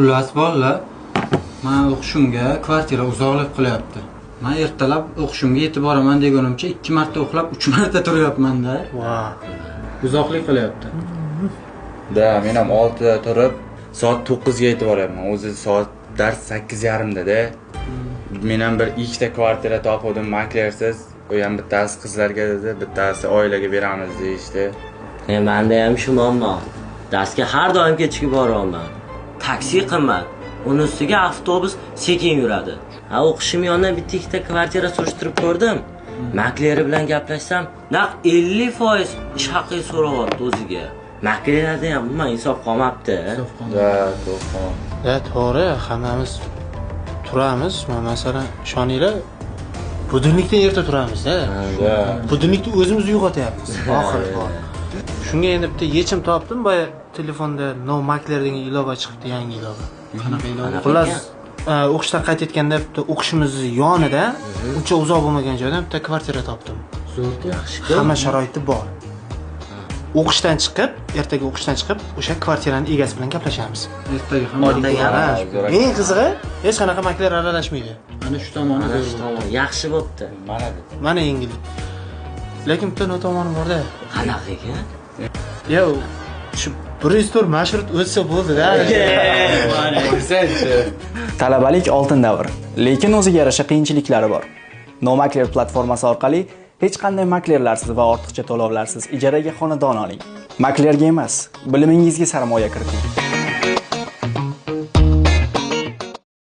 Xullas, bolalar, man o'qishimga kvartira uzoqlik qilyapti. Man ertalab o'qishimga yetib boraman degunimcha ikki marta uxlab, uch marta turyapman-da. Uzoqlik qilyapti. Да, men ham 6da turib, soat 9ga yetib boryapman. O'zi soat dars 8:30da-da. Men ham bir ikkita kvartira topgandim maklersiz. U ham bittasi qizlarga dedi, bittasi oilaga beramiz deyishdi. Menda ham shu muammo. Darsga har doim kechikib boryapman. Taksi qimmat. Uni ustiga avtobus sekin yuradi. Ha, o'qishim yonidan bitta ikkita kvartira surishtirib ko'rdim. Makleri bilan gaplashsam, naq 50% ish haqi so'rayapti o'ziga. Maklerlarda ham umuman insof qolmabdi. Да, to'g'ri. Да, to'g'ri, hammamiz turamiz. Man, masalan, ishoninglar, будильник dan erta turamizda. Будильник ni o'zimiz uyg'otyapmiz oxiri bor. Shunga endi bitta yechim topdim. Boya telefonda No Makler degan ilova chiqibdi, yangi ilova. Qanaqa ilova? Xullas, o'qishdan qaytayotganda bitta o'qishimizni yonida, uncha uzoq bo'lmagan joydan bitta kvartira topdim. Zo'r. Yaxshi. Hamma sharoiti bor. O'qishdan chiqib, ertaga o'qishdan chiqib, o'sha kvartirani egasi bilan gaplashamiz. Ertaga ham. Ertaga ham. Ha, Zo'r. eng qizig'i, hech qanaqa makler aralashmaydi. Mana shu tomoni Mana zo'r. shu tomon yaxshi bo'pti. Mana dedi. Mana yengillik. Lekin bitta notomoni borda. Qanaqa ekan? Yo, shu 104 marshrut o'tsa bo'ldi-da. Qo'ysangchi. Talabalik oltin davr, lekin o'ziga yarasha qiyinchiliklari bor. Nomakler platformasi orqali hech qanday maklerlarsiz va ortiqcha to'lovlarsiz ijaraga xonadon oling. Maklerga emas, bilimingizga sarmoya kiriting.